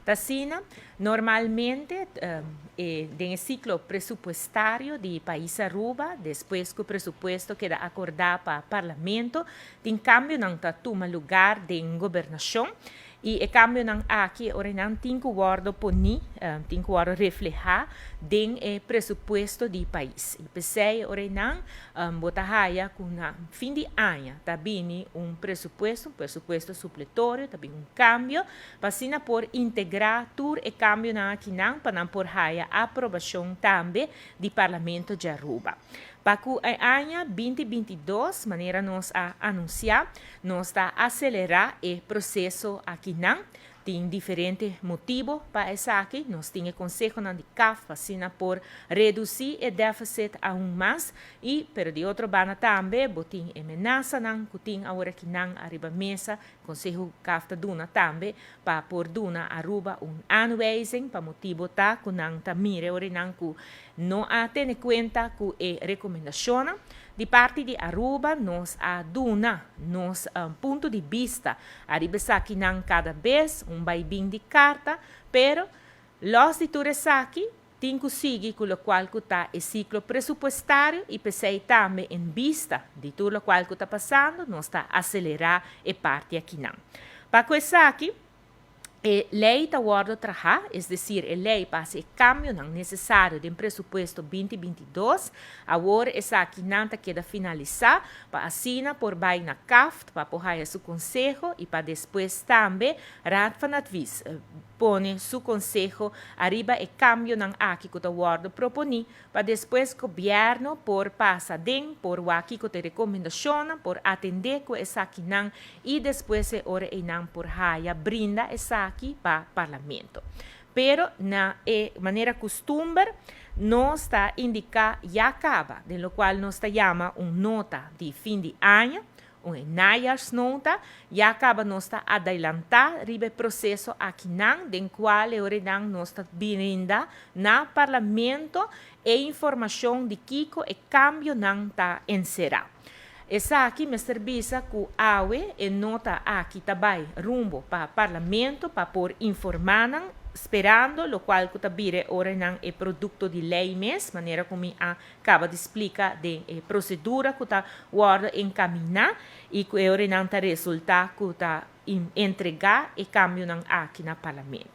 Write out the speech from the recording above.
T'asina, normalmente, den ciclo presupuestario di pais Aruba, despues cu e presupuesto keda acorda pa Parlamento, tin cambionan ta tuma luga den gobernacion y e cambionan aki ora nan tin cu wordo poni, tin cu wordo refleha den e presupuesto di pais. Y p'esey ora nan bo ta haya cu na fin di aña ta bini un presupuesto supletorio, ta bini un cambio, pa asina por integra tur e cambionan aki nan, pa nan por haya aprobacion tambe di Parlamento di Aruba. Pa cu aña 2022, manera nos a anuncia, nos ta acelera e proceso aki nan. Tin diferente motibo pa esaki. Nos tin conseho di CAF asina por reduci e deficit aun mas y, pero di otro banda tambe, bo tin amenasanan cu tin awor aki nan ariba mesa. Conseho CAF ta duna tambe pa por duna Aruba un aanwijzing pa motibo ta cu nan ta mira ora nan cu no a tene cuenta cu e recomendacion. Di parti di Aruba nos a duna nos punto di bista ariba esaki nan cada bes, un baibin di carta, pero los di tur esaki tin cu sigui cu locual cu ta e ciclo presupuestario y p'esey tambe, en bista di tur locual cu ta pasando, nos ta acelera e parti aki nan. Pa esaki, e ley ta wordo traha, es decir, e ley pa e cambionan necesario den presupuesto 2022, awor esaki nan ta keda finalisa, pa asina por bay na CAFT, pa por su conseho y pa despues tambe Raad van Advies pone su conseho ariba e cambionan aki cu ta wordo proponi, pa despues gobierno por pasa den, por wak kico ta e recomendacion, por atende cu esakinan y despues ora nan por haya brinda esaki pa Parlamento. Pero na e manera costumber nos ta indica ya caba, di locual nos ta yama un nota di fin di aña, un najaarsnota, ya caba nos ta adelanta riba e proceso aki nan, den cual nan nos ta brinda na Parlamento e informacion di kico e cambionan ta encera. Esaki mester bisa cu awe e nota aki ta bay rumbo pa Parlamento pa por informa nan, sperando locual cu ta bira ora nan e producto di ley mes, manera con a caba di splica di e procedura cu ta wordo encamina y cu ora nan ta resulta cu ta entrega e cambionan aki na Parlamento.